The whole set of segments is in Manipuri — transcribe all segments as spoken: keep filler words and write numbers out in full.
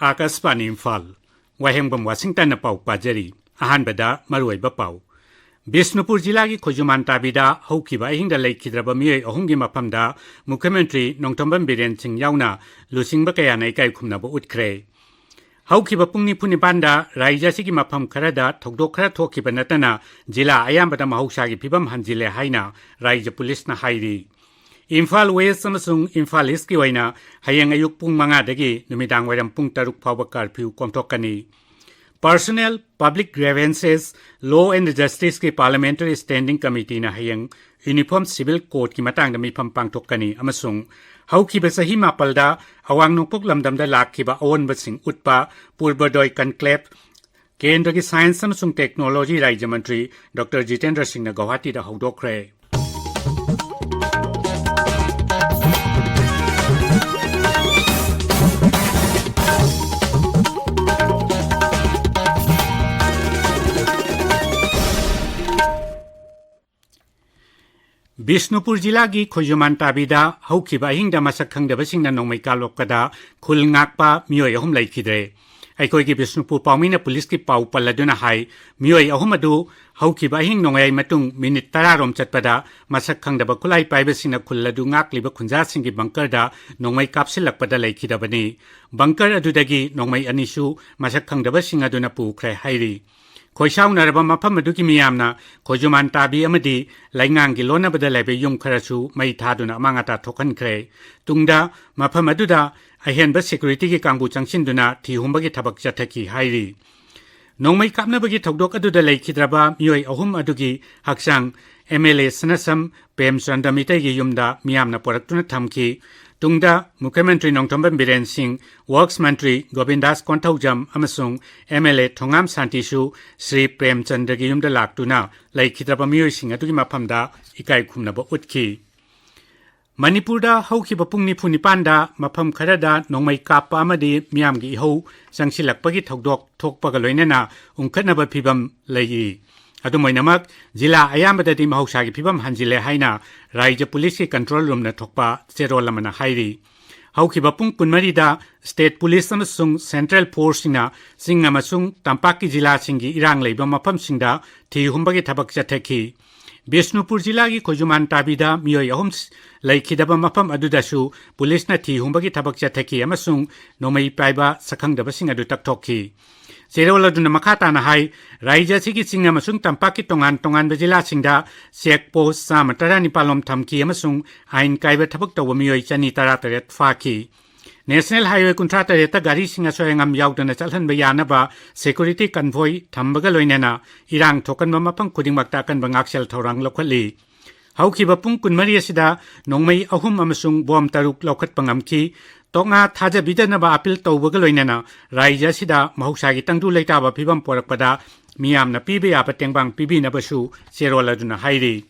ꯑꯥꯀꯥꯁꯕꯥꯅꯤ ꯏꯝꯐꯥꯜ꯫ ꯋꯥꯍꯦꯡꯕꯝ ꯋꯥꯁꯤꯡꯇꯟꯅ ꯄꯥꯎ ꯄꯥꯖꯔꯤ꯫ ꯑꯍꯥꯟꯕꯗ ꯃꯔꯨꯑꯣꯏꯕ ꯄꯥꯎ꯫ ꯕꯤꯁꯅꯨꯄꯨꯔ ꯖꯤꯂꯥꯒꯤ ꯈꯣꯏꯖꯨꯃꯥꯟ ꯇꯥꯕꯤꯗ ꯍꯧꯈꯤꯕ ꯑꯍꯤꯡꯗ ꯂꯩꯈꯤꯗ꯭ꯔꯕ ꯃꯤꯑꯣꯏ ꯑꯍꯨꯝꯒꯤ ꯃꯐꯝꯗ ꯃꯨꯈ꯭ꯌ ꯃꯟꯇ꯭ꯔꯤ ꯅꯣꯡꯊꯣꯝꯕꯝ ꯕꯤꯔꯦꯟ ꯁꯤꯡ ꯌꯥꯎꯅ ꯂꯨꯆꯤꯡꯕ ꯀꯌꯥꯅ ꯏꯀꯥꯏ ꯈꯨꯝꯅꯕ ꯎꯠꯈ꯭ꯔꯦ꯫ ꯍꯧꯈꯤꯕ ꯄꯨꯡ ꯅꯤꯐꯨ ꯅꯤꯄꯥꯟꯗ ꯔꯥꯏꯖ꯭ꯌ ꯑꯁꯤꯒꯤ ꯃꯐꯝ ꯈꯔꯗ ꯊꯧꯗꯣꯛ ꯈꯔ ꯊꯣꯛꯈꯤꯕ ꯅꯠꯇꯅ ꯖꯤꯂꯥ ꯑꯌꯥꯝꯕꯗ ꯃꯍꯧꯁꯥꯒꯤ ꯐꯤꯕꯝ ꯍꯟꯖꯤꯜꯂꯦ ꯍꯥꯏꯅ ꯔꯥꯏꯖ꯭ꯌ ꯄꯨꯂꯤꯁꯅ ꯍꯥꯏꯔꯤ꯫ ꯏꯝꯐꯥꯜ ꯋꯦꯁ꯭ꯠ ꯑꯃꯁꯨꯡ ꯏꯝꯐꯥꯜ ꯏꯁ꯭ꯠꯀꯤ ꯑꯣꯏꯅ ꯍꯌꯦꯡ ꯑꯌꯨꯛ ꯄꯨꯡ ꯃꯉꯥꯗꯒꯤ ꯅꯨꯃꯤꯗꯥꯡ ꯋꯥꯏꯔꯝ ꯄꯨꯡ ꯇꯔꯨꯛ ꯐꯥꯎꯕ ꯀꯔꯐ꯭ꯌꯨ ꯀꯣꯝꯊꯣꯛꯀꯅꯤ꯫ Personnel, Public Grievances, Law and Justiceꯀꯤ Parliamentary Standing Committeeꯅ ꯍꯌꯦꯡ Uniform Civil Codeꯀꯤ ꯃꯇꯥꯡꯗ ꯃꯤꯐꯝ ꯄꯥꯡꯊꯣꯛꯀꯅꯤ ꯑꯃꯁꯨꯡ ꯍꯧꯈꯤꯕ ꯆꯍꯤ ꯃꯥꯄꯜꯗ ꯑꯋꯥꯡ ꯅꯣꯡꯄꯣꯛ ꯂꯝꯗꯝꯗ ꯂꯥꯛꯈꯤꯕ ꯑꯑꯣꯟꯕꯁꯤꯡ ꯎꯠꯄ Purvodaya Conclave ꯀꯦꯟꯗ꯭ꯔꯒꯤ Science ꯑꯃꯁꯨꯡ Technology ꯔꯥꯏꯖ꯭ꯌ ꯃꯟꯇ꯭ꯔꯤ ꯗꯣꯛꯇꯔ ꯖꯤꯇꯦꯟꯗ꯭ꯔ ꯁꯤꯡꯅ ꯒꯧꯍꯥꯇꯤꯗ ꯍꯧꯗꯣꯛꯈ꯭ꯔꯦ꯫ ꯕꯤꯁꯅꯨꯄꯨꯔ ꯖꯤꯂꯥꯒꯤ ꯈꯣꯏꯖꯨꯃꯥꯟ ꯇꯥꯕꯤꯗ ꯍꯧꯈꯤꯕ ꯑꯍꯤꯡꯗ ꯃꯁꯛ ꯈꯪꯗꯕꯁꯤꯡꯅ ꯅꯣꯡꯃꯩ ꯀꯥꯞꯂꯛꯄꯗ ꯈꯨꯜ ꯉꯥꯛꯄ ꯃꯤꯑꯣꯏ ꯑꯍꯨꯝ ꯂꯩꯈꯤꯗ꯭ꯔꯦ꯫ ꯑꯩꯈꯣꯏꯒꯤ ꯕꯤꯁꯅꯨꯄꯨꯔ ꯄꯥꯎꯃꯤꯅ ꯄꯨꯂꯤꯁꯀꯤ ꯄꯥꯎ ꯄꯜꯂꯗꯨꯅ ꯍꯥꯏ, ꯃꯤꯑꯣꯏ ꯑꯍꯨꯝ ꯑꯗꯨ ꯍꯧꯈꯤꯕ ꯑꯍꯤꯡ ꯅꯣꯡꯌꯥꯏ ꯃꯇꯨꯡ ꯃꯤꯅꯤꯠ ꯇꯔꯥ ꯔꯣꯝ ꯆꯠꯄꯗ ꯃꯁꯛ ꯈꯪꯗꯕ ꯈꯨꯠꯂꯥꯏ ꯄꯥꯏꯕꯁꯤꯡꯅ ꯈꯨꯜ ꯑꯗꯨ ꯉꯥꯛꯂꯤꯕ ꯈꯨꯟꯖꯥꯁꯤꯡꯒꯤ ꯕꯪꯀꯔꯗ ꯅꯣꯡꯃꯩ ꯀꯥꯞꯁꯤꯜꯂꯛꯄꯗ ꯂꯩꯈꯤꯗꯕꯅꯤ꯫ ꯕꯪꯀꯔ ꯑꯗꯨꯗꯒꯤ ꯅꯣꯡꯃꯩ ꯑꯅꯤꯁꯨ ꯃꯁꯛ ꯈꯪꯗꯕꯁꯤꯡ ꯑꯗꯨꯅ ꯄꯨꯈ꯭ꯔꯦ ꯍꯥꯏꯔꯤ꯫ ꯈꯣꯏꯁꯥꯎꯅꯔꯕ ꯃꯐꯝ ꯑꯗꯨꯒꯤ ꯃꯤꯌꯥꯝꯅ ꯈꯣꯏꯖꯨꯃꯥꯟ ꯇꯥꯕꯤ ꯑꯃꯗꯤ ꯂꯩꯉꯥꯡꯒꯤ ꯂꯣꯟꯅꯕꯗ ꯂꯩꯕ ꯌꯨꯝ ꯈꯔꯁꯨ ꯃꯩ ꯊꯥꯗꯨꯅ ꯑꯃꯥꯡ ꯑꯇꯥ ꯊꯣꯛꯍꯟꯈ꯭ꯔꯦ꯫ ꯇꯨꯡꯗ ꯃꯐꯝ ꯑꯗꯨꯗ ꯑꯍꯦꯟꯕ securityꯒꯤ ꯀꯥꯡꯕꯨ ꯆꯪꯁꯤꯟꯗꯨꯅ ꯊꯤ ꯍꯨꯝꯕꯒꯤ ꯊꯕꯛ ꯆꯠꯊꯈꯤ ꯍꯥꯏꯔꯤ꯫ ꯅꯣꯡꯃꯩ ꯀꯥꯞꯅꯕꯒꯤ ꯊꯧꯗꯣꯛ ꯑꯗꯨꯗ ꯂꯩꯈꯤꯗ꯭ꯔꯕ ꯃꯤꯑꯣꯏ ꯑꯍꯨꯝ ꯑꯗꯨꯒꯤ ꯍꯛꯆꯥꯡ MLA ꯁꯅꯥꯁꯝ ꯄ꯭ꯔꯦꯝꯆꯟꯗ꯭ꯔ ꯃꯤꯇꯩꯒꯤ ꯌꯨꯝꯗ ꯃꯤꯌꯥꯝꯅ ꯄꯨꯔꯛꯇꯨꯅ ꯊꯝꯈꯤ꯫ ꯇꯨꯡꯗ ꯃꯨꯈ꯭ꯌ ꯃꯟꯇ꯭ꯔꯤ ꯅꯣꯡꯊꯣꯝꯕꯝ ꯕꯤꯔꯦꯟ ꯁꯤꯡ, Works ꯃꯟꯇ꯭ꯔꯤ ꯒꯣꯕꯤꯟꯗꯥꯁ ꯀꯣꯟꯊꯧꯖꯝ ꯑꯃꯁꯨꯡ MLA ꯊꯣꯉꯥꯝ ꯁꯥꯟꯇꯤꯁꯨ ꯁ꯭ꯔꯤ ꯄ꯭ꯔꯦꯝꯆꯟꯗ꯭ꯔꯒꯤ ꯌꯨꯝꯗ ꯂꯥꯛꯇꯨꯅ ꯂꯩꯈꯤꯗ꯭ꯔꯕ ꯃꯤꯑꯣꯏꯁꯤꯡ ꯑꯗꯨꯒꯤ ꯃꯐꯝꯗ ꯏꯀꯥꯏ ꯈꯨꯝꯅꯕ ꯎꯠꯈꯤ꯫ ꯃꯅꯤꯄꯨꯔꯗ ꯍꯧꯈꯤꯕ ꯄꯨꯡ ꯅꯤꯐꯨ ꯅꯤꯄꯥꯟꯗ ꯃꯐꯝ ꯈꯔꯗ ꯅꯣꯡꯃꯩ ꯀꯥꯞꯄ ꯑꯃꯗꯤ ꯃꯤꯌꯥꯝꯒꯤ ꯏꯍꯧ ꯆꯪꯁꯤꯜꯂꯛꯄꯒꯤ ꯊꯧꯗꯣꯛ ꯊꯣꯛꯄꯒ ꯂꯣꯏꯅꯅ ꯎꯪꯈꯠꯅꯕ ꯐꯤꯕꯝ ꯂꯩꯔꯤ꯫ ꯑꯗꯨꯝ ꯑꯣꯏꯅꯃꯛ, ꯖꯤꯂꯥ ꯑꯌꯥꯝꯕꯗꯗꯤ ꯃꯍꯧꯁꯥꯒꯤ ꯐꯤꯕꯝ ꯍꯟꯖꯤꯜꯂꯦ ꯍꯥꯏꯅ ꯔꯥꯏꯖ꯭ꯌ ꯄꯨꯂꯤꯁꯀꯤ control roomꯅ ꯊꯣꯛꯄ ꯆꯦꯔꯣꯜ ꯑꯃꯅ ꯍꯥꯏꯔꯤ꯫ ꯍꯧꯈꯤꯕ ꯄꯨꯡ ꯀꯨꯟꯃꯔꯤꯗ state police ꯑꯃꯁꯨꯡ central forceꯁꯤꯡꯅ ꯆꯤꯡ ꯑꯃꯁꯨꯡ ꯇꯝꯄꯥꯛꯀꯤ ꯖꯤꯂꯥꯁꯤꯡꯒꯤ ꯏꯔꯥꯡ ꯂꯩꯕ ꯃꯐꯝꯁꯤꯡꯗ ꯊꯤ ꯍꯨꯝꯕꯒꯤ ꯊꯕꯛ ꯆꯠꯊꯈꯤ꯫ ꯕꯤꯁꯅꯨꯄꯨꯔ ꯖꯤꯂꯥꯒꯤ ꯈꯣꯏꯖꯨꯃꯥꯟ ꯇꯥꯕꯤꯗ ꯃꯤꯑꯣꯏ ꯑꯍꯨꯝ ꯂꯩꯈꯤꯗꯕ ꯃꯐꯝ ꯑꯗꯨꯗꯁꯨ ꯄꯨꯂꯤꯁꯅ ꯊꯤ ꯍꯨꯝꯕꯒꯤ ꯊꯕꯛ ꯆꯠꯊꯈꯤ ꯑꯃꯁꯨꯡ ꯅꯣꯡꯃꯩ ꯄꯥꯏꯕ ꯁꯛꯈꯪꯗꯕꯁꯤꯡ ꯑꯗꯨ ꯇꯛꯊꯣꯛꯈꯤ꯫ ꯆꯦꯔꯣꯜ ꯑꯗꯨꯅ ꯃꯈꯥ ꯇꯥꯅ ꯍꯥꯏ, ꯔꯥꯖ꯭ꯌ ꯑꯁꯤꯒꯤ ꯆꯤꯡ ꯑꯃꯁꯨꯡ ꯇꯝꯄꯥꯛꯀꯤ ꯇꯣꯉꯥꯟ ꯇꯣꯉꯥꯟꯕ ꯖꯤꯂꯥꯁꯤꯡꯗ check post ꯆꯥꯝꯃ ꯇꯔꯥꯅꯤꯄꯥꯜ ꯂꯣꯝ ꯊꯝꯈꯤ ꯑꯃꯁꯨꯡ ꯑꯥꯏꯟ ꯀꯥꯏꯕ ꯊꯕꯛ ꯇꯧꯕ ꯃꯤꯑꯣꯏ ꯆꯅꯤ ꯇꯔꯥꯇꯔꯦꯠ ꯐꯥꯈꯤ꯫ National Highway ꯀꯨꯟꯊ꯭ꯔꯥ ꯇꯔꯦꯠꯇ ꯒꯥꯔꯤꯁꯤꯡ ꯑꯁꯣꯏ ꯑꯉꯥꯝ ꯌꯥꯎꯗꯅ ꯆꯠꯍꯟꯕ ꯌꯥꯅꯕ security convoy ꯊꯝꯕꯒ ꯂꯣꯏꯅꯅ ꯏꯔꯥꯡ ꯊꯣꯛꯀꯟꯕ ꯃꯐꯝ ꯈꯨꯗꯤꯡꯃꯛꯇ ꯑꯀꯟꯕ ꯉꯥꯛꯁꯦꯜ ꯊꯧꯔꯥꯡ ꯂꯧꯈꯠꯂꯤ꯫ ꯍꯧꯈꯤꯕ ꯄꯨꯡ ꯀꯨꯟꯃꯔꯤ ꯑꯁꯤꯗ ꯅꯣꯡꯃꯩ ꯑꯍꯨꯝ ꯑꯃꯁꯨꯡ ꯕꯣꯝ ꯇꯔꯨꯛ ꯂꯧꯈꯠꯄ ꯉꯝꯈꯤ꯫ ꯇꯣꯛꯅꯥ ꯊꯥꯖꯕꯤꯗꯅꯕ appeal ꯇꯧꯕꯒ ꯂꯣꯏꯅꯅ ꯔꯥꯖ꯭ꯌ ꯑꯁꯤꯗ ꯃꯍꯧꯁꯥꯒꯤ ꯇꯪꯗꯨ ꯂꯩꯇꯥꯕ ꯐꯤꯕꯝ ꯄꯣꯔꯛꯄꯗ ꯃꯤꯌꯥꯝꯅ ꯄꯤꯕ ꯌꯥꯕ ꯇꯦꯡꯕꯥꯡ ꯄꯤꯕꯤꯅꯕꯁꯨ ꯆꯦꯔꯣꯜ ꯑꯗꯨꯅ ꯍꯥꯏꯔꯤ꯫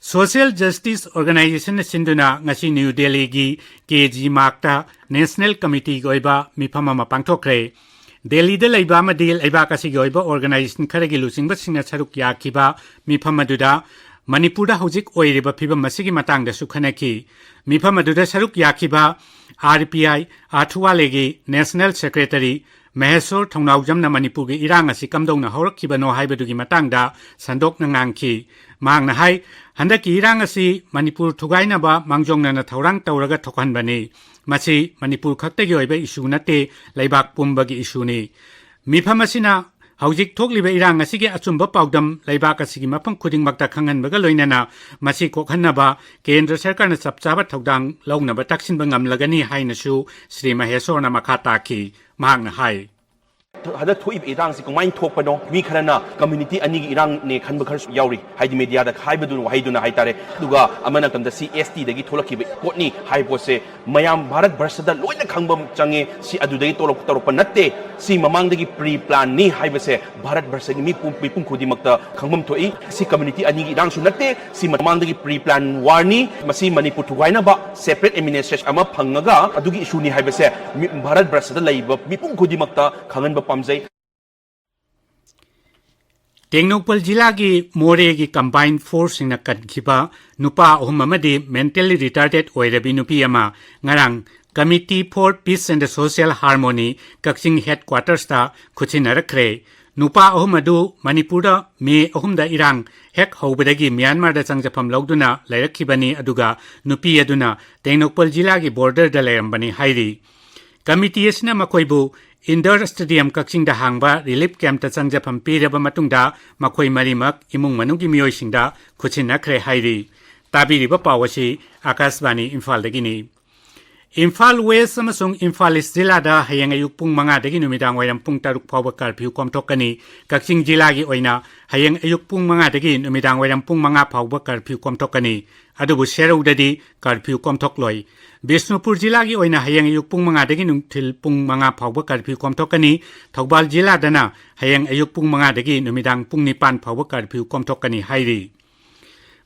Social Justice Organizationꯅ ꯁꯤꯟꯗꯨꯅ ꯉꯁꯤ ꯅ꯭ꯌꯨ ꯗꯦꯜꯂꯤꯒꯤ ꯀꯦ ꯖꯤ ꯃꯥꯔꯛꯇ National Committeeꯒꯤ ꯑꯣꯏꯕ ꯃꯤꯐꯝ ꯑꯃ ꯄꯥꯡꯊꯣꯛꯈ꯭ꯔꯦ꯫ ꯗꯦꯜꯂꯤꯗ ꯂꯩꯕ ꯑꯃꯗꯤ ꯂꯩꯕꯥꯛ ꯑꯁꯤꯒꯤ ꯑꯣꯏꯕ organization ꯈꯔꯒꯤ ꯂꯨꯆꯤꯡꯕꯁꯤꯡꯅ ꯁꯔꯨꯛ ꯌꯥꯈꯤꯕ ꯃꯤꯐꯝ ꯑꯗꯨꯗ ꯃꯅꯤꯄꯨꯔꯗ ꯍꯧꯖꯤꯛ ꯑꯣꯏꯔꯤꯕ ꯐꯤꯕꯝ ꯑꯁꯤꯒꯤ ꯃꯇꯥꯡꯗꯁꯨ ꯈꯟꯅꯈꯤ꯫ ꯃꯤꯐꯝ ꯑꯗꯨꯗ ꯁꯔꯨꯛ ꯌꯥꯈꯤꯕ ꯑꯥꯔ ꯄꯤ ꯑꯥꯏ ꯑꯥꯊꯨꯋꯥꯂꯦꯒꯤ National Secretary ꯃꯍꯦꯁꯣꯔ ꯊꯧꯅꯥꯎꯖꯝꯅ ꯃꯅꯤꯄꯨꯔꯒꯤ ꯏꯔꯥꯡ ꯑꯁꯤ ꯀꯝꯗꯧꯅ ꯍꯧꯔꯛꯈꯤꯕꯅꯣ ꯍꯥꯏꯕꯗꯨꯒꯤ ꯃꯇꯥꯡꯗ ꯁꯟꯗꯣꯛꯅ ꯉꯥꯡꯈꯤ꯫ ꯃꯍꯥꯛꯅ ꯍꯥꯏ, ꯍꯟꯗꯛꯀꯤ ꯏꯔꯥꯡ ꯑꯁꯤ ꯃꯅꯤꯄꯨꯔ ꯊꯨꯒꯥꯏꯅꯕ ꯃꯥꯡꯖꯧꯅꯅ ꯊꯧꯔꯥꯡ ꯇꯧꯔꯒ ꯊꯣꯛꯍꯟꯕꯅꯤ꯫ ꯃꯁꯤ ꯃꯅꯤꯄꯨꯔ ꯈꯛꯇꯒꯤ ꯑꯣꯏꯕ issue ꯅꯠꯇꯦ, ꯂꯩꯕꯥꯛ ꯄꯨꯝꯕꯒꯤ issueꯅꯤ꯫ ꯃꯤꯐꯝ ꯑꯁꯤꯅ ꯍꯧꯖꯤꯛ ꯊꯣꯛꯂꯤꯕ ꯏꯔꯥꯡ ꯑꯁꯤꯒꯤ ꯑꯆꯨꯝꯕ ꯄꯥꯎꯗꯝ ꯂꯩꯕꯥꯛ ꯑꯁꯤꯒꯤ ꯃꯐꯝ ꯈꯨꯗꯤꯡꯃꯛꯇ ꯈꯪꯍꯟꯕꯒ ꯂꯣꯏꯅꯅ ꯃꯁꯤ ꯀꯣꯛꯍꯟꯅꯕ ꯀꯦꯟꯗ꯭ꯔ ꯁꯔꯀꯥꯔꯅ ꯆꯞ ꯆꯥꯕ ꯊꯧꯗꯥꯡ ꯂꯧꯅꯕ ꯇꯛꯁꯤꯟꯕ ꯉꯝꯂꯒꯅꯤ ꯍꯥꯏꯅꯁꯨ ꯁ꯭ꯔꯤ ꯃꯍꯦꯁꯣꯔꯅ ꯃꯈꯥ ꯇꯥꯈꯤ꯫ ꯃꯍꯥꯛꯅ ꯍꯥꯏ, ꯍꯟꯗꯛ ꯊꯣꯛꯏꯕ ꯏꯔꯥꯡꯁꯤ ꯀꯃꯥꯏꯅ ꯊꯣꯛꯄꯅꯣ? ꯃꯤ ꯈꯔꯅ community ꯑꯅꯤꯒꯤ ꯏꯔꯥꯡꯅꯦ ꯈꯟꯕ ꯈꯔꯁꯨ ꯌꯥꯎꯔꯤ, ꯍꯥꯏꯗꯤ mediaꯗ ꯍꯥꯏꯕꯗꯨ, ꯋꯥꯍꯩꯗꯨꯅ ꯍꯥꯏꯇꯥꯔꯦ꯫ ꯑꯗꯨꯒ ꯑꯃꯅ ꯀꯝꯗ ꯁꯤ ꯑꯦꯁ ꯇꯤꯗꯒꯤ ꯊꯣꯛꯂꯛꯈꯤꯕ ꯄꯣꯠꯅꯤ ꯍꯥꯏꯕ ꯄꯣꯠꯁꯦ ꯃꯌꯥꯝ ꯚꯥꯔꯠ ꯕꯔꯁꯗ ꯂꯣꯏꯅ ꯈꯪꯕ ꯆꯪꯉꯦ꯫ ꯁꯤ ꯑꯗꯨꯗꯒꯤ ꯇꯧꯔꯛ-, ꯇꯧꯔꯛꯄ ꯅꯠꯇꯦ, ꯁꯤ ꯃꯃꯥꯡꯗꯒꯤ pre planꯅꯤ ꯍꯥꯏꯕꯁꯦ ꯚꯥꯔꯠ ꯕꯔꯁꯒꯤ ꯃꯤꯄꯨꯝ, ꯃꯤꯄꯨꯝ ꯈꯨꯗꯤꯡꯃꯛꯇ ꯈꯪꯐꯝ ꯊꯣꯛꯏ꯫ ꯁꯤ community ꯑꯅꯤꯒꯤ ꯏꯔꯥꯡꯁꯨ ꯅꯠꯇꯦ, ꯁꯤ ꯃꯃꯥꯡꯗꯒꯤ pre plan warꯅꯤ꯫ ꯃꯁꯤ ꯃꯅꯤꯄꯨꯔ ꯊꯨꯒꯥꯏꯅꯕ separate administration ꯑꯃ ꯐꯪꯉꯒ ꯑꯗꯨꯒꯤ issueꯅꯤ ꯍꯥꯏꯕꯁꯦ ꯃꯤ-, ꯚꯥꯔꯠ ꯕꯔꯁꯗ ꯂꯩꯔꯤꯕ ꯃꯤꯄꯨꯝ ꯈꯨꯗꯤꯡꯃꯛꯇ ꯈꯪꯍꯟꯕ ꯄꯥꯝꯖꯩ꯫ ꯇꯦꯡꯅꯧꯄꯜ ꯖꯤꯂꯥꯒꯤ ꯃꯣꯔꯦꯒꯤ combined forceꯁꯤꯡꯅ ꯀꯟꯈꯤꯕ ꯅꯨꯄꯥ ꯑꯍꯨꯝ ꯑꯃꯗꯤ mentally retarded ꯑꯣꯏꯔꯕꯤ ꯅꯨꯄꯤ ꯑꯃ ꯉꯔꯥꯡ Committee for Peace and Social Harmony ꯀꯛꯆꯤꯡ headquartersꯇ ꯈꯨꯠꯁꯤꯟꯅꯔꯛꯈ꯭ꯔꯦ꯫ ꯅꯨꯄꯥ ꯑꯍꯨꯝ ꯑꯗꯨ ꯃꯅꯤꯄꯨꯔꯗ ꯃꯦ ꯑꯍꯨꯝꯗ ꯏꯔꯥꯡ ꯍꯦꯛ ꯍꯧꯕꯗꯒꯤ ꯃ꯭ꯌꯥꯟꯃꯥꯔꯗ ꯆꯪꯖꯐꯝ ꯂꯧꯗꯨꯅ ꯂꯩꯔꯛꯈꯤꯕꯅꯤ, ꯑꯗꯨꯒ ꯅꯨꯄꯤ ꯑꯗꯨꯅ ꯇꯦꯡꯅꯧꯄꯜ ꯖꯤꯂꯥꯒꯤ borderꯗ ꯂꯩꯔꯝꯕꯅꯤ ꯍꯥꯏꯔꯤ꯫ Committee ꯑꯁꯤꯅ ꯃꯈꯣꯏꯕꯨ Indoor Stadium ꯀꯛꯆꯤꯡꯗ ꯍꯥꯡꯕ relief campꯇ ꯆꯪꯖꯐꯝ ꯄꯤꯔꯕ ꯃꯇꯨꯡꯗ ꯃꯈꯣꯏ ꯃꯔꯤꯃꯛ ꯏꯃꯨꯡ ꯃꯅꯨꯡꯒꯤ ꯃꯤꯑꯣꯏꯁꯤꯡꯗ ꯈꯨꯠꯁꯤꯟꯅꯈ꯭ꯔꯦ ꯍꯥꯏꯔꯤ꯫ ꯇꯥꯕꯤꯔꯤꯕ ꯄꯥꯎ ꯑꯁꯤ ꯑꯀꯥꯁꯕꯥꯅꯤ ꯏꯝꯐꯥꯜꯗꯒꯤꯅꯤ꯫ ꯏꯝꯐꯥꯜ West ꯑꯃꯁꯨꯡ ꯏꯝꯐꯥꯜ East ꯖꯤꯂꯥꯗ ꯍꯌꯦꯡ ꯑꯌꯨꯛ ꯄꯨꯡ ꯃꯉꯥꯗꯒꯤ ꯅꯨꯃꯤꯗꯥꯡ ꯋꯥꯏꯔꯝ ꯄꯨꯡ ꯇꯔꯨꯛ ꯐꯥꯎꯕ curfew ꯀꯣꯝꯊꯣꯛꯀꯅꯤ꯫ ꯀꯛꯆꯤꯡ ꯖꯤꯂꯥꯒꯤ ꯑꯣꯏꯅ ꯍꯌꯦꯡ ꯑꯌꯨꯛ ꯄꯨꯡ ꯃꯉꯥꯗꯒꯤ ꯅꯨꯃꯤꯗꯥꯡ ꯋꯥꯏꯔꯝ ꯄꯨꯡ ꯃꯉꯥ ꯐꯥꯎꯕ curfew ꯀꯣꯝꯊꯣꯛꯀꯅꯤ꯫ ꯑꯗꯨꯕꯨ ꯁꯦꯔꯧꯗꯗꯤ curfew ꯀꯣꯝꯊꯣꯛꯂꯣꯏ꯫ ꯕꯤꯁꯅꯨꯄꯨꯔ ꯖꯤꯂꯥꯒꯤ ꯑꯣꯏꯅ ꯍꯌꯦꯡ ꯑꯌꯨꯛ ꯄꯨꯡ ꯃꯉꯥꯗꯒꯤ ꯅꯨꯡꯊꯤꯜ ꯄꯨꯡ ꯃꯉꯥ ꯐꯥꯎꯕ curfew ꯀꯣꯝꯊꯣꯛꯀꯅꯤ꯫ ꯊꯧꯕꯥꯜ ꯖꯤꯂꯥꯗꯅ ꯍꯌꯦꯡ ꯑꯌꯨꯛ ꯄꯨꯡ ꯃꯉꯥꯗꯒꯤ ꯅꯨꯃꯤꯗꯥꯡ ꯄꯨꯡ ꯅꯤꯄꯥꯟ ꯐꯥꯎꯕ curfew ꯀꯣꯝꯊꯣꯛꯀꯅꯤ ꯍꯥꯏꯔꯤ꯫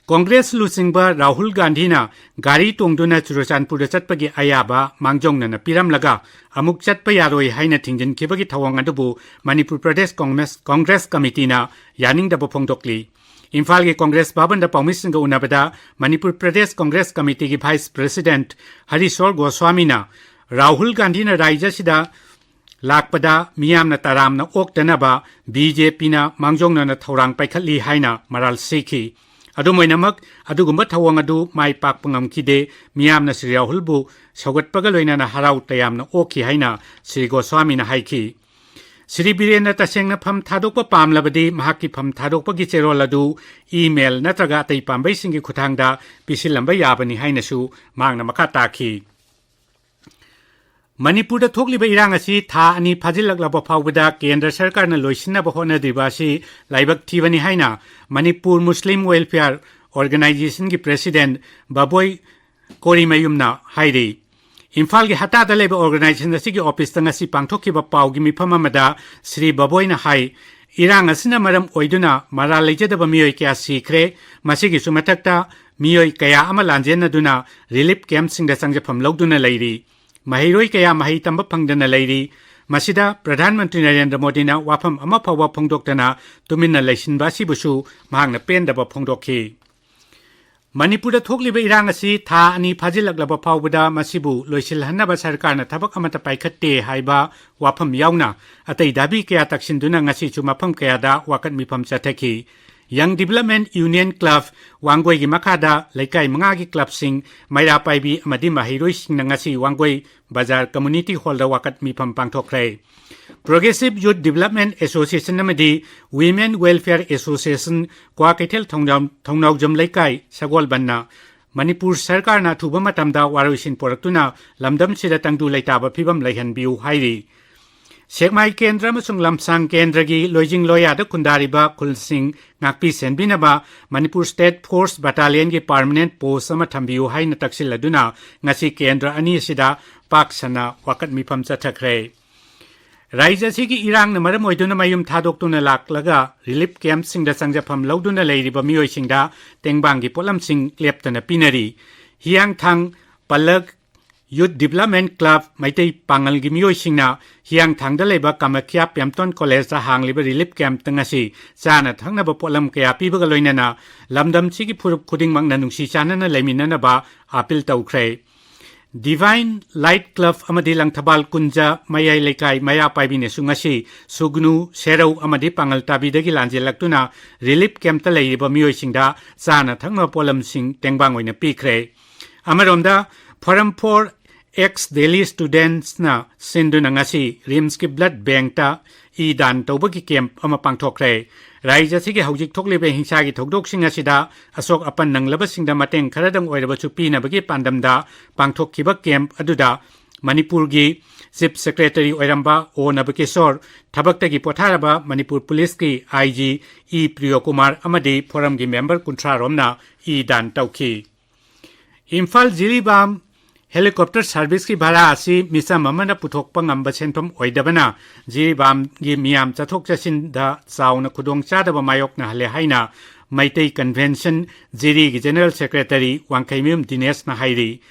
ꯀꯣꯡꯒ꯭ꯔꯦꯁ ꯂꯨꯆꯤꯡꯕ ꯔꯥꯍꯨꯜ ꯒꯥꯟꯙꯤꯅ ꯒꯥꯔꯤ ꯇꯣꯡꯗꯨꯅ ꯆꯨꯔꯆꯥꯟꯄꯨꯔꯗ ꯆꯠꯄꯒꯤ ꯑꯌꯥꯕ ꯃꯥꯡꯖꯧꯅꯅ ꯄꯤꯔꯝꯂꯒ, ꯑꯃꯨꯛ ꯆꯠꯄ ꯌꯥꯔꯣꯏ ꯍꯥꯏꯅ ꯊꯤꯡꯖꯤꯟꯈꯤꯕꯒꯤ ꯊꯧꯑꯣꯡ ꯑꯗꯨꯕꯨ ꯃꯅꯤꯄꯨꯔ ꯄ꯭ꯔꯗꯦꯁ ꯀꯣꯡꯒ꯭ꯔꯦꯁ, ꯀꯣꯡꯒ꯭ꯔꯦꯁ ꯀꯃꯤꯇꯤꯅ ꯌꯥꯅꯤꯡꯗꯕ ꯐꯣꯡꯗꯣꯛꯂꯤ꯫ ꯏꯝꯐꯥꯜꯒꯤ ꯀꯣꯡꯒ꯭ꯔꯦꯁ ꯚꯕꯟꯗ ꯄꯥꯎꯃꯤꯁꯤꯡꯒ ꯎꯅꯕꯗ ꯃꯅꯤꯄꯨꯔ ꯄ꯭ꯔꯗꯦꯁ ꯀꯣꯡꯒ꯭ꯔꯦꯁ ꯀꯃꯤꯇꯤꯒꯤ vice president ꯍꯔꯤꯁꯣꯔ ꯒꯣꯁ꯭ꯋꯥꯃꯤꯅ ꯔꯥꯍꯨꯜ ꯒꯥꯟꯙꯤꯅ ꯔꯥꯏꯖ꯭ꯌꯁꯤꯗ ꯂꯥꯛꯄꯗ ꯃꯤꯌꯥꯝꯅ ꯇꯔꯥꯝꯅ ꯑꯣꯛꯇꯅꯕ ꯕꯤ ꯖꯦ ꯄꯤꯅ ꯃꯥꯡꯖꯧꯅꯅ ꯊꯧꯔꯥꯡ ꯄꯥꯏꯈꯠꯂꯤ ꯍꯥꯏꯅ ꯃꯔꯥꯜ ꯁꯤꯈꯤ꯫ ꯑꯗꯨꯝ ꯑꯣꯏꯅꯃꯛ, ꯑꯗꯨꯒꯨꯝꯕ ꯊꯧꯑꯣꯡ ꯑꯗꯨ ꯃꯥꯏ ꯄꯥꯛꯄ ꯉꯝꯈꯤꯗꯦ꯫ ꯃꯤꯌꯥꯝꯅ ꯁ꯭ꯔꯤ ꯔꯥꯍꯨꯜꯕꯨ ꯁꯧꯒꯠꯄꯒ ꯂꯣꯏꯅꯅ ꯍꯔꯥꯎ ꯇꯌꯥꯝꯅ ꯑꯣꯛꯈꯤ ꯍꯥꯏꯅ ꯁ꯭ꯔꯤ ꯒꯣꯁ꯭ꯋꯥꯃꯤꯅ ꯍꯥꯏꯈꯤ꯫ ꯁ꯭ꯔꯤ ꯕꯤꯔꯦꯟꯅ ꯇꯁꯦꯡꯅ ꯐꯝ ꯊꯥꯗꯣꯛꯄ ꯄꯥꯝꯂꯕꯗꯤ ꯃꯍꯥꯛꯀꯤ ꯐꯝ ꯊꯥꯗꯣꯛꯄꯒꯤ ꯆꯦꯔꯣꯜ ꯑꯗꯨ email ꯅꯠꯇ꯭ꯔꯒ ꯑꯇꯩ ꯄꯥꯝꯕꯩꯁꯤꯡꯒꯤ ꯈꯨꯠꯊꯥꯡꯗ ꯄꯤꯁꯤꯜꯂꯝꯕ ꯌꯥꯕꯅꯤ ꯍꯥꯏꯅꯁꯨ ꯃꯍꯥꯛꯅ ꯃꯈꯥ ꯇꯥꯈꯤ꯫ ꯃꯅꯤꯄꯨꯔꯗ ꯊꯣꯛꯂꯤꯕ ꯏꯔꯥꯡ ꯑꯁꯤ ꯊꯥ ꯑꯅꯤ ꯐꯥꯖꯤꯜꯂꯛꯂꯕ ꯐꯥꯎꯕꯗ ꯀꯦꯟꯗ꯭ꯔ ꯁꯔꯀꯥꯔꯅ ꯂꯣꯏꯁꯤꯟꯅꯕ ꯍꯣꯠꯅꯗ꯭ꯔꯤꯕ ꯑꯁꯤ ꯂꯥꯏꯕꯛ ꯊꯤꯕꯅꯤ ꯍꯥꯏꯅ ꯃꯅꯤꯄꯨꯔ ꯃꯨꯁꯂꯤꯝ ꯋꯦꯜꯐꯤꯌꯔ ꯑꯣꯔꯒꯅꯥꯏꯖꯦꯁꯟꯒꯤ ꯄ꯭ꯔꯦꯁꯤꯗꯦꯟꯠ ꯕꯕꯣꯏ ꯀꯣꯔꯤꯃꯌꯨꯝꯅ ꯍꯥꯏꯔꯤ꯫ ꯏꯝꯐꯥꯜꯒꯤ ꯍꯇꯥꯗ ꯂꯩꯕ ꯑꯣꯔꯒꯅꯥꯏꯖꯦꯁꯟ ꯑꯁꯤꯒꯤ ꯑꯣꯐꯤꯁꯇ ꯉꯁꯤ ꯄꯥꯡꯊꯣꯛꯈꯤꯕ ꯄꯥꯎꯒꯤ ꯃꯤꯐꯝ ꯑꯃꯗ ꯁ꯭ꯔꯤ ꯕꯕꯣꯏꯅ ꯍꯥꯏ, ꯏꯔꯥꯡ ꯑꯁꯤꯅ ꯃꯔꯝ ꯑꯣꯏꯗꯨꯅ ꯃꯔꯥꯜ ꯂꯩꯖꯗꯕ ꯃꯤꯑꯣꯏ ꯀꯌꯥ ꯁꯤꯈ꯭ꯔꯦ꯫ ꯃꯁꯤꯒꯤꯁꯨ ꯃꯊꯛꯇ ꯃꯤꯑꯣꯏ ꯀꯌꯥ ꯑꯃ ꯂꯥꯟꯖꯦꯟꯅꯗꯨꯅ ꯔꯤꯂꯤꯐ ꯀꯦꯝꯞꯁꯤꯡꯗ ꯆꯪꯖꯐꯝ ꯂꯧꯗꯨꯅ ꯂꯩꯔꯤ꯫ ꯃꯍꯩꯔꯣꯏ ꯀꯌꯥ ꯃꯍꯩ ꯇꯝꯕ ꯐꯪꯗꯅ ꯂꯩꯔꯤ꯫ ꯃꯁꯤꯗ ꯄ꯭ꯔꯙꯥꯟ ꯃꯟꯇ꯭ꯔꯤ ꯅꯔꯦꯟꯗ꯭ꯔ ꯃꯣꯗꯤꯅ ꯋꯥꯐꯝ ꯑꯃ ꯐꯥꯎꯕ ꯐꯣꯡꯗꯣꯛꯇꯅ ꯇꯨꯃꯤꯟꯅ ꯂꯩꯁꯤꯟꯕ ꯑꯁꯤꯕꯨꯁꯨ ꯃꯍꯥꯛꯅ ꯄꯦꯟꯗꯕ ꯐꯣꯡꯗꯣꯛꯈꯤ꯫ ꯃꯅꯤꯄꯨꯔꯗ ꯊꯣꯛꯂꯤꯕ ꯏꯔꯥꯡ ꯑꯁꯤ ꯊꯥ ꯑꯅꯤ ꯐꯥꯖꯤꯜꯂꯛꯂꯕ ꯐꯥꯎꯕꯗ ꯃꯁꯤꯕꯨ ꯂꯣꯏꯁꯤꯜꯍꯟꯅꯕ ꯁꯔꯀꯥꯔꯅ ꯊꯕꯛ ꯑꯃꯠꯇ ꯄꯥꯏꯈꯠꯇꯦ ꯍꯥꯏꯕ ꯋꯥꯐꯝ ꯌꯥꯎꯅ ꯑꯇꯩ ꯗꯥꯕꯤ ꯀꯌꯥ ꯇꯛꯁꯤꯟꯗꯨꯅ ꯉꯁꯤꯁꯨ ꯃꯐꯝ ꯀꯌꯥꯗ ꯋꯥꯀꯠ ꯃꯤꯐꯝ ꯆꯠꯊꯈꯤ꯫ Young Development Union Club ꯋꯥꯡꯒꯣꯏꯒꯤ ꯃꯈꯥꯗ ꯂꯩꯀꯥꯏ ꯃꯉꯥꯒꯤ clubꯁꯤꯡ, ꯃꯩꯔꯥ ꯄꯥꯏꯕꯤ ꯑꯃꯗꯤ ꯃꯍꯩꯔꯣꯏꯁꯤꯡꯅ ꯉꯁꯤ ꯋꯥꯡꯒꯣꯏ ꯕꯖꯥꯔ community hallꯗ ꯋꯥꯀꯠ ꯃꯤꯐꯝ ꯄꯥꯡꯊꯣꯛꯈ꯭ꯔꯦ꯫ Progressive Youth Development Association ꯑꯃꯗꯤ Women Welfare Association ꯀ꯭ꯋꯥꯀꯩꯊꯦꯜ ꯊꯣꯡꯖꯥꯝ-, ꯊꯣꯡꯅꯥꯎꯖꯝ ꯂꯩꯀꯥꯏ ꯁꯒꯣꯜꯕꯟꯅ ꯃꯅꯤꯄꯨꯔ ꯁꯔꯀꯥꯔꯅ ꯑꯊꯨꯕ ꯃꯇꯝꯗ ꯋꯥꯔꯣꯏꯁꯤꯟ ꯄꯨꯔꯛꯇꯨꯅ ꯂꯝꯗꯝꯁꯤꯗ ꯇꯪꯗꯨ ꯂꯩꯇꯥꯕ ꯐꯤꯕꯝ ꯂꯩꯍꯟꯕꯤꯌꯨ ꯍꯥꯏꯔꯤ꯫ ꯁꯦꯛꯃꯥꯏ ꯀꯦꯟꯗ꯭ꯔ ꯑꯃꯁꯨꯡ ꯂꯝꯁꯥꯡ ꯀꯦꯟꯗ꯭ꯔꯒꯤ ꯂꯣꯏꯖꯤꯡ ꯂꯣꯌꯥꯗ ꯈꯨꯟꯗꯥꯔꯤꯕ ꯈꯨꯜꯁꯤꯡ ꯉꯥꯛꯄꯤ ꯁꯦꯟꯕꯤꯅꯕ Manipur State Force Battalionꯒꯤ permanent post ꯑꯃ ꯊꯝꯕꯤꯌꯨ ꯍꯥꯏꯅ ꯇꯛꯁꯤꯜꯂꯗꯨꯅ ꯉꯁꯤ ꯀꯦꯟꯗ꯭ꯔ ꯑꯅꯤ ꯑꯁꯤꯗ ꯄꯥꯛ ꯁꯟꯅ ꯋꯥꯀꯠ ꯃꯤꯐꯝ ꯆꯠꯊꯈ꯭ꯔꯦ꯫ ꯔꯥꯖ꯭ꯌ ꯑꯁꯤꯒꯤ ꯏꯔꯥꯡꯅ ꯃꯔꯝ ꯑꯣꯏꯗꯨꯅ ꯃꯌꯨꯝ ꯊꯥꯗꯣꯛꯇꯨꯅ ꯂꯥꯛꯂꯒ relief campꯁꯤꯡꯗ ꯆꯪꯖꯐꯝ ꯂꯧꯗꯨꯅ ꯂꯩꯔꯤꯕ ꯃꯤꯑꯣꯏꯁꯤꯡꯗ ꯇꯦꯡꯕꯥꯡꯒꯤ ꯄꯣꯠꯂꯝꯁꯤꯡ ꯂꯦꯞꯇꯅ ꯄꯤꯅꯔꯤ꯫ ꯍꯤꯌꯥꯡꯊꯥꯡ ꯄꯂꯛ Youth Development Club ꯃꯩꯇꯩ ꯄꯥꯉꯜꯒꯤ ꯃꯤꯑꯣꯏꯁꯤꯡꯅ ꯍꯤꯌꯥꯡꯊꯥꯡꯗ ꯂꯩꯕ ꯀꯥꯃꯈ꯭ꯌꯥ ꯄꯦꯝꯇꯣꯟ ꯀꯣꯂꯦꯖꯇ ꯍꯥꯡꯂꯤꯕ relief campꯇ ꯉꯁꯤ ꯆꯥꯅ ꯊꯛꯅꯕ ꯄꯣꯠꯂꯝ ꯀꯌꯥ ꯄꯤꯕꯒ ꯂꯣꯏꯅꯅ ꯂꯝꯗꯝꯁꯤꯒꯤ ꯐꯨꯔꯨꯞ ꯈꯨꯗꯤꯡꯃꯛꯅ ꯅꯨꯡꯁꯤ ꯆꯥꯟꯅꯅ ꯂꯩꯃꯤꯟꯅꯅꯕ appeal ꯇꯧꯈ꯭ꯔꯦ꯫ Divine Light Club ꯑꯃꯗꯤ ꯂꯪꯊꯕꯥꯜ ꯀꯨꯟꯖ ꯃꯌꯥꯏ ꯂꯩꯀꯥꯏ ꯃꯩꯔꯥ ꯄꯥꯏꯕꯤꯅꯁꯨ ꯉꯁꯤ ꯁꯨꯒꯅꯨ, ꯁꯦꯔꯧ ꯑꯃꯗꯤ ꯄꯥꯉꯜ ꯇꯥꯕꯤꯗꯒꯤ ꯂꯥꯟꯖꯦꯜꯂꯛꯇꯨꯅ relief campꯇ ꯂꯩꯔꯤꯕ ꯃꯤꯑꯣꯏꯁꯤꯡꯗ ꯆꯥꯅ ꯊꯛꯅꯕ ꯄꯣꯠꯂꯝꯁꯤꯡ ꯇꯦꯡꯕꯥꯡ ꯑꯣꯏꯅ ꯄꯤꯈ꯭ꯔꯦ꯫ ꯑꯃꯔꯣꯝꯗ, Forum for Ex Delhi Studentsꯅ ꯁꯤꯟꯗꯨꯅ ꯉꯁꯤ RIMSꯀꯤ blood bankꯇ ꯏ ꯗꯥꯟ ꯇꯧꯕꯒꯤ camp ꯑꯃ ꯄꯥꯡꯊꯣꯛꯈ꯭ꯔꯦ꯫ ꯔꯥꯖ꯭ꯌ ꯑꯁꯤꯒꯤ ꯍꯧꯖꯤꯛ ꯊꯣꯛꯂꯤꯕ ꯍꯤꯡꯁꯥꯒꯤ ꯊꯧꯗꯣꯛꯁꯤꯡ ꯑꯁꯤꯗ ꯑꯁꯣꯛ ꯑꯄꯟ ꯅꯪꯂꯕꯁꯤꯡꯗ ꯃꯇꯦꯡ ꯈꯔꯗꯪ ꯑꯣꯏꯔꯕꯁꯨ ꯄꯤꯅꯕꯒꯤ ꯄꯥꯟꯗꯝꯗ ꯄꯥꯡꯊꯣꯛꯈꯤꯕ camp ꯑꯗꯨꯗ ꯃꯅꯤꯄꯨꯔꯒꯤ Chief Secretary ꯑꯣꯏꯔꯝꯕ ꯑꯣ ꯅꯕꯀꯤꯁꯣꯔ, ꯊꯕꯛꯇꯒꯤ ꯄꯣꯊꯥꯔꯕ ꯃꯅꯤꯄꯨꯔ ꯄꯨꯂꯤꯁꯀꯤ IG ꯏ ꯄ꯭ꯔꯤꯌꯣꯀꯨꯃꯥꯔ ꯑꯃꯗꯤ Forumꯒꯤ member ꯀꯨꯟꯊ꯭ꯔꯥ ꯔꯣꯝꯅ ꯏ ꯗꯥꯟ ꯇꯧꯈꯤ꯫ ꯏꯝꯐꯥꯜ ꯖꯤꯔꯤꯕꯥꯝ helicopter serviceꯀꯤ ꯚꯥꯔꯥ ꯑꯁꯤ ꯃꯤꯆꯝ ꯑꯃꯅ ꯄꯨꯊꯣꯛꯄ ꯉꯝꯕ ꯁꯦꯟꯐꯝ ꯑꯣꯏꯗꯕꯅ ꯖꯤꯔꯤꯕꯥꯝꯒꯤ ꯃꯤꯌꯥꯝ ꯆꯠꯊꯣꯛ ꯆꯠꯁꯤꯟꯗ ꯆꯥꯎꯅ ꯈꯨꯗꯣꯡꯆꯥꯗꯕ ꯃꯥꯌꯣꯛꯅꯍꯜꯂꯦ ꯍꯥꯏꯅ ꯃꯩꯇꯩ Convention ꯖꯤꯔꯤꯒꯤ General Secretary ꯋꯥꯡꯈꯩꯃꯌꯨꯝ ꯗꯤꯅꯦꯁꯅ ꯍꯥꯏꯔꯤ꯫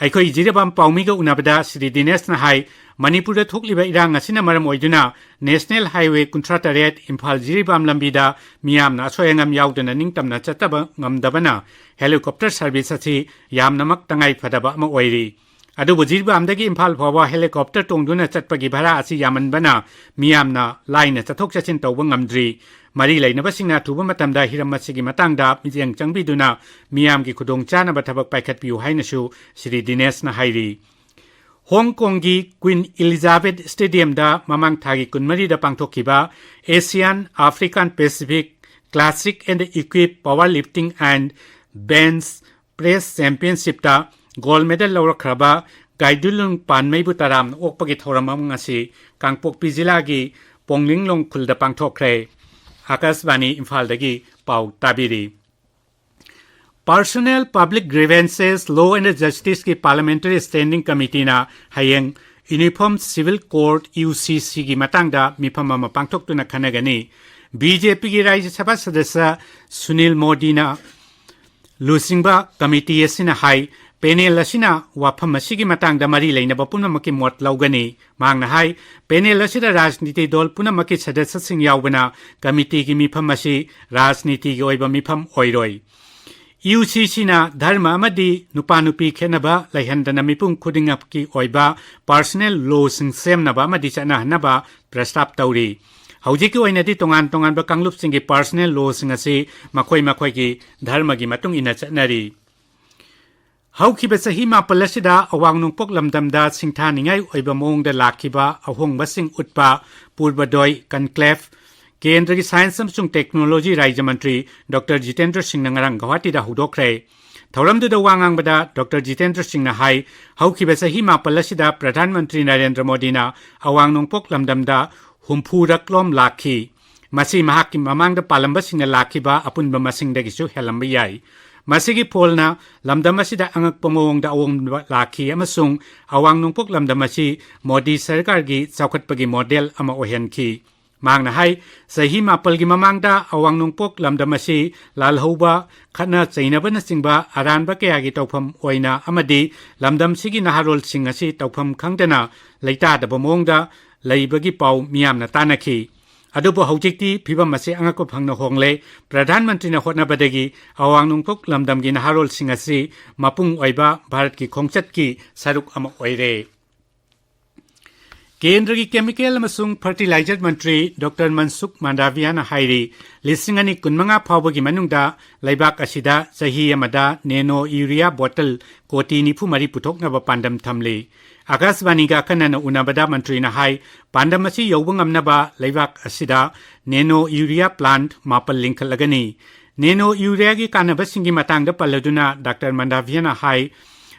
ꯑꯩꯈꯣꯏ ꯖꯤꯔꯤꯕꯥꯝ ꯄꯥꯎꯃꯤꯒ ꯎꯅꯕꯗ ꯁ꯭ꯔꯤ ꯗꯤꯅꯦꯁꯅ ꯍꯥꯏ, ꯃꯅꯤꯄꯨꯔꯗ ꯊꯣꯛꯂꯤꯕ ꯏꯔꯥꯡ ꯑꯁꯤꯅ ꯃꯔꯝ ꯑꯣꯏꯗꯨꯅ ꯅꯦꯁꯅꯦꯜ ꯍꯥꯏꯋꯦ ꯀꯨꯟꯊ꯭ꯔꯥ ꯇꯔꯦꯠ ꯏꯝꯐꯥꯜ ꯖꯤꯔꯤꯕꯥꯝ ꯂꯝꯕꯤꯗ ꯃꯤꯌꯥꯝꯅ ꯑꯁꯣꯏ ꯑꯉꯥꯝ ꯌꯥꯎꯗꯅ ꯅꯤꯡꯇꯝꯅ ꯆꯠꯇꯕ ꯉꯝꯗꯕꯅ ꯍꯦꯂꯤꯀꯣꯞꯇꯔ ꯁꯔꯚꯤꯁ ꯑꯁꯤ ꯌꯥꯝꯅꯃꯛ ꯇꯉꯥꯏ ꯐꯗꯕ ꯑꯃ ꯑꯣꯏꯔꯤ꯫ ꯑꯗꯨꯕꯨ ꯖꯤꯔꯤꯕꯥꯝꯗꯒꯤ ꯏꯝꯐꯥꯜ ꯐꯥꯎꯕ ꯍꯦꯂꯤꯀꯣꯞꯇꯔ ꯇꯣꯡꯗꯨꯅ ꯆꯠꯄꯒꯤ ꯚꯔꯥ ꯑꯁꯤ ꯌꯥꯝꯃꯟꯕꯅ ꯃꯤꯌꯥꯝꯅ ꯂꯥꯏꯅ ꯆꯠꯊꯣꯛ ꯆꯠꯁꯤꯟ ꯇꯧꯕ ꯉꯝꯗ꯭ꯔꯤ꯫ ꯃꯔꯤ ꯂꯩꯅꯕꯁꯤꯡꯅ ꯑꯊꯨꯕ ꯃꯇꯝꯗ ꯍꯤꯔꯝ ꯑꯁꯤꯒꯤ ꯃꯇꯥꯡꯗ ꯃꯤꯠꯌꯦꯡ ꯆꯪꯕꯤꯗꯨꯅ ꯃꯤꯌꯥꯝꯒꯤ ꯈꯨꯗꯣꯡꯆꯥꯅꯕ ꯊꯕꯛ ꯄꯥꯏꯈꯠꯄꯤꯌꯨ ꯍꯥꯏꯅꯁꯨ ꯁ꯭ꯔꯤ ꯗꯤꯅꯦꯁꯅ ꯍꯥꯏꯔꯤ꯫ ꯍꯣꯡ ꯀꯣꯡꯒꯤ ꯀ꯭ꯋꯤꯟ ꯏꯂꯤꯖꯥꯕꯦꯊ ꯁ꯭ꯇꯦꯗꯤꯌꯝꯗ ꯃꯃꯥꯡ ꯊꯥꯒꯤ ꯀꯨꯟꯃꯔꯤꯗ ꯄꯥꯡꯊꯣꯛꯈꯤꯕ Asian African Pacific Classic and Equipped Powerlifting and Bench Press Championshipꯇ ꯒꯣꯜ ꯃꯦꯗꯜ ꯂꯧꯔꯛꯈ꯭ꯔꯕ ꯒꯥꯏꯗꯨꯂꯨꯡ ꯄꯥꯟꯃꯩꯕꯨ ꯇꯔꯥꯝꯅ ꯑꯣꯛꯄꯒꯤ ꯊꯧꯔꯝ ꯑꯃ ꯉꯁꯤ ꯀꯥꯡꯄꯣꯛꯄꯤ ꯖꯤꯂꯥꯒꯤ ꯄꯣꯡꯂꯤꯡꯂꯣꯡ ꯈꯨꯜꯗ ꯄꯥꯡꯊꯣꯛꯈ꯭ꯔꯦ꯫ ꯑꯥꯀꯥꯁꯕꯥꯅꯤ ꯏꯝꯐꯥꯜꯗꯒꯤ ꯄꯥꯎ ꯇꯥꯕꯤꯔꯤ꯫ Personnel Public Grievances, Law and Justiceꯀꯤ Parliamentary Standing Committeeꯅ ꯍꯌꯦꯡ Uniform Civil Code, UCCꯒꯤ ꯃꯇꯥꯡꯗ ꯃꯤꯐꯝ ꯑꯃ ꯄꯥꯡꯊꯣꯛꯇꯨꯅ ꯈꯟꯅꯒꯅꯤ꯫ ꯕꯤꯖꯦꯄꯤꯒꯤ ꯔꯥꯖ꯭ꯌ ꯁꯚꯥ ꯁꯗꯁ꯭ꯌ ꯁꯨꯅꯤꯜ ꯃꯣꯗꯤꯅ ꯂꯨꯆꯤꯡꯕ ꯀꯃꯤꯇꯤ ꯑꯁꯤꯅ ꯍꯥꯏ, ꯄꯦꯅꯦꯜ ꯑꯁꯤꯅ ꯋꯥꯐꯝ ꯑꯁꯤꯒꯤ ꯃꯇꯥꯡꯗ ꯃꯔꯤ ꯂꯩꯅꯕ ꯄꯨꯝꯅꯃꯛꯀꯤ ꯃꯣꯠ ꯂꯧꯒꯅꯤ꯫ ꯃꯍꯥꯛꯅ ꯍꯥꯏ, ꯄꯦꯅꯦꯜ ꯑꯁꯤꯗ ꯔꯥꯖꯅꯤꯇꯤ ꯗꯜ ꯄꯨꯝꯅꯃꯛꯀꯤ ꯁꯗꯁ꯭ꯌꯁꯤꯡ ꯌꯥꯎꯕꯅ ꯀꯃꯤꯇꯤꯒꯤ ꯃꯤꯐꯝ ꯑꯁꯤ ꯔꯥꯖꯅꯤꯇꯤꯒꯤ ꯑꯣꯏꯕ ꯃꯤꯐꯝ ꯑꯣꯏꯔꯣꯏ꯫ ꯌꯨ ꯁꯤ ꯁꯤꯅ ꯙꯔꯃ ꯑꯃꯗꯤ ꯅꯨꯄꯥ ꯅꯨꯄꯤ ꯈꯦꯠꯅꯕ ꯂꯩꯍꯟꯗꯅ ꯃꯤꯄꯨꯝ ꯈꯨꯗꯤꯡꯃꯛꯀꯤ ꯑꯣꯏꯕ personal lawꯁꯤꯡ ꯁꯦꯝꯅꯕ ꯑꯃꯗꯤ ꯆꯠꯅꯍꯟꯅꯕ ꯄ꯭ꯔꯁꯇꯥꯞ ꯇꯧꯔꯤ꯫ ꯍꯧꯖꯤꯛꯀꯤ ꯑꯣꯏꯅꯗꯤ ꯇꯣꯉꯥꯟ ꯇꯣꯉꯥꯟꯕ ꯀꯥꯡꯂꯨꯞꯁꯤꯡꯒꯤ personal lawꯁꯤꯡ ꯑꯁꯤ ꯃꯈꯣꯏ ꯃꯈꯣꯏꯒꯤ ꯙꯔꯃꯒꯤ ꯃꯇꯨꯡ ꯏꯟꯅ ꯆꯠꯅꯔꯤ꯫ ꯍꯧꯈꯤꯕ ꯆꯍꯤ ꯃꯥꯄꯜ ꯑꯁꯤꯗ ꯑꯋꯥꯡ ꯅꯣꯡꯄꯣꯛ ꯂꯝꯗꯝꯗ ꯁꯤꯡꯊꯥꯅꯤꯡꯉꯥꯏ ꯑꯣꯏꯕ ꯃꯑꯣꯡꯗ ꯂꯥꯛꯈꯤꯕ ꯑꯍꯣꯡꯕꯁꯤꯡ ꯎꯠꯄ ꯄꯨꯔꯕꯗꯣꯏ conclave ꯀꯦꯟꯗ꯭ꯔꯒꯤ ꯁꯥꯏꯟꯁ ꯑꯃꯁꯨꯡ ꯇꯦꯛꯅꯣꯂꯣꯖꯤ ꯔꯥꯖ꯭ꯌ ꯃꯟꯇ꯭ꯔꯤ ꯗꯣꯛꯇꯔ ꯖꯤꯇꯦꯟꯗ꯭ꯔ ꯁꯤꯡꯅ ꯉꯔꯥꯡ ꯒꯧꯍꯥꯇꯤꯗ ꯍꯧꯗꯣꯛꯈ꯭ꯔꯦ꯫ ꯊꯧꯔꯝꯗꯨꯗ ꯋꯥ ꯉꯥꯡꯕꯗ ꯗꯣꯛꯇꯔ ꯖꯤꯇꯦꯟꯗ꯭ꯔ ꯁꯤꯡꯅ ꯍꯥꯏ, ꯍꯧꯈꯤꯕ ꯆꯍꯤ ꯃꯥꯄꯜ ꯑꯁꯤꯗ ꯄ꯭ꯔꯙꯥꯟ ꯃꯟꯇ꯭ꯔꯤ ꯅꯔꯦꯟꯗ꯭ꯔ ꯃꯣꯗꯤꯅ ꯑꯋꯥꯡ ꯅꯣꯡꯄꯣꯛ ꯂꯝꯗꯝꯗ ꯍꯨꯝꯐꯨꯔꯛꯂꯣꯝ ꯂꯥꯛꯈꯤ꯫ ꯃꯁꯤ ꯃꯍꯥꯛꯀꯤ ꯃꯃꯥꯡꯗ ꯄꯥꯜꯂꯝꯕꯁꯤꯡꯅ ꯂꯥꯛꯈꯤꯕ ꯑꯄꯨꯟꯕ ꯃꯁꯤꯡꯗꯒꯤꯁꯨ ꯍꯦꯜꯂꯝꯕ ꯌꯥꯏ꯫ ꯃꯁꯤꯒꯤ ꯐꯣꯜꯅ ꯂꯝꯗꯝ ꯑꯁꯤꯗ ꯑꯉꯛꯄ ꯃꯑꯣꯡꯗ ꯑꯍꯣꯡꯕ ꯂꯥꯛꯈꯤ ꯑꯃꯁꯨꯡ ꯑꯋꯥꯡ ꯅꯣꯡꯄꯣꯛ ꯂꯝꯗꯝ ꯑꯁꯤ ꯃꯣꯗꯤ ꯁꯔꯀꯥꯔꯒꯤ ꯆꯥꯎꯈꯠꯄꯒꯤ ꯃꯣꯗꯦꯜ ꯑꯃ ꯑꯣꯏꯍꯟꯈꯤ꯫ ꯃꯍꯥꯛꯅ ꯍꯥꯏ, ꯆꯍꯤ ꯃꯥꯄꯜꯒꯤ ꯃꯃꯥꯡꯗ ꯑꯋꯥꯡ ꯅꯣꯡꯄꯣꯛ ꯂꯝꯗꯝ ꯑꯁꯤ ꯂꯥꯜꯍꯧꯕ, ꯈꯠꯅ ꯆꯩꯅꯕꯅꯆꯤꯡꯕ ꯑꯔꯥꯟꯕ ꯀꯌꯥꯒꯤ ꯇꯧꯐꯝ ꯑꯣꯏꯅ ꯑꯃꯗꯤ ꯂꯝꯗꯝꯁꯤꯒꯤ ꯅꯍꯥꯔꯣꯜꯁꯤꯡ ꯑꯁꯤ ꯇꯧꯐꯝ ꯈꯪꯗꯅ ꯂꯩꯇꯥꯗꯕ ꯃꯑꯣꯡꯗ ꯂꯩꯕꯒꯤ ꯄꯥꯎ ꯃꯤꯌꯥꯝꯅ ꯇꯥꯅꯈꯤ꯫ ꯑꯗꯨꯕꯨ ꯍꯧꯖꯤꯛꯇꯤ ꯐꯤꯕꯝ ꯑꯁꯤ ꯑꯉꯛꯄ ꯐꯪꯅ ꯍꯣꯡꯂꯦ꯫ ꯄ꯭ꯔꯙꯥꯟ ꯃꯟꯇ꯭ꯔꯤꯅ ꯍꯣꯠꯅꯕꯗꯒꯤ ꯑꯋꯥꯡ ꯅꯣꯡꯄꯣꯛ ꯂꯝꯗꯝꯒꯤ ꯅꯍꯥꯔꯣꯜꯁꯤꯡ ꯑꯁꯤ ꯃꯄꯨꯡ ꯑꯣꯏꯕ ꯚꯥꯔꯠꯀꯤ ꯈꯣꯡꯆꯠꯀꯤ ꯁꯔꯨꯛ ꯑꯃ ꯑꯣꯏꯔꯦ꯫ ꯀꯦꯟꯗ꯭ꯔꯒꯤ ꯀꯦꯃꯤꯀꯦꯜ ꯑꯃꯁꯨꯡ ꯐꯔꯇꯤꯂꯥꯏꯖꯔ ꯃꯟꯇ꯭ꯔꯤ ꯗꯣꯛꯇꯔ ꯃꯟꯁꯨꯈ ꯃꯥꯟꯗꯥꯚꯤꯌꯥꯅ ꯍꯥꯏꯔꯤ, ꯂꯤꯁꯤꯡ ꯑꯅꯤ ꯀꯨꯟꯃꯉꯥ ꯐꯥꯎꯕꯒꯤ ꯃꯅꯨꯡꯗ ꯂꯩꯕꯥꯛ ꯑꯁꯤꯗ ꯆꯍꯤ ꯑꯃꯗ ꯅꯦꯅꯣ ꯌꯨꯔꯤꯌꯥ ꯕꯣꯇꯜ ꯀꯣꯇꯤ ꯅꯤꯐꯨ ꯃꯔꯤ ꯄꯨꯊꯣꯛꯅꯕ ꯄꯥꯟꯗꯝ ꯊꯝꯂꯤ꯫ ꯑꯀꯥꯁꯕꯥꯅꯤꯒ ꯑꯈꯟꯅꯅ ꯎꯅꯕꯗ ꯃꯟꯇ꯭ꯔꯤꯅ ꯍꯥꯏ, ꯄꯥꯟꯗꯝ ꯑꯁꯤ ꯌꯧꯕ ꯉꯝꯅꯕ ꯂꯩꯕꯥꯛ ꯑꯁꯤꯗ ꯅꯦꯅꯣ ꯌꯨꯔꯤꯌꯥ ꯄ꯭ꯂꯥꯟꯠ ꯃꯥꯄꯜ ꯂꯤꯡꯈꯠꯂꯒꯅꯤ꯫ ꯅꯦꯅꯣ ꯌꯨꯔꯤꯌꯥꯒꯤ ꯀꯥꯟꯅꯕꯁꯤꯡꯒꯤ ꯃꯇꯥꯡꯗ ꯄꯜꯂꯗꯨꯅ ꯗꯥꯛꯇꯔ ꯃꯟꯗꯥꯚꯤꯌꯥꯅ ꯍꯥꯏ,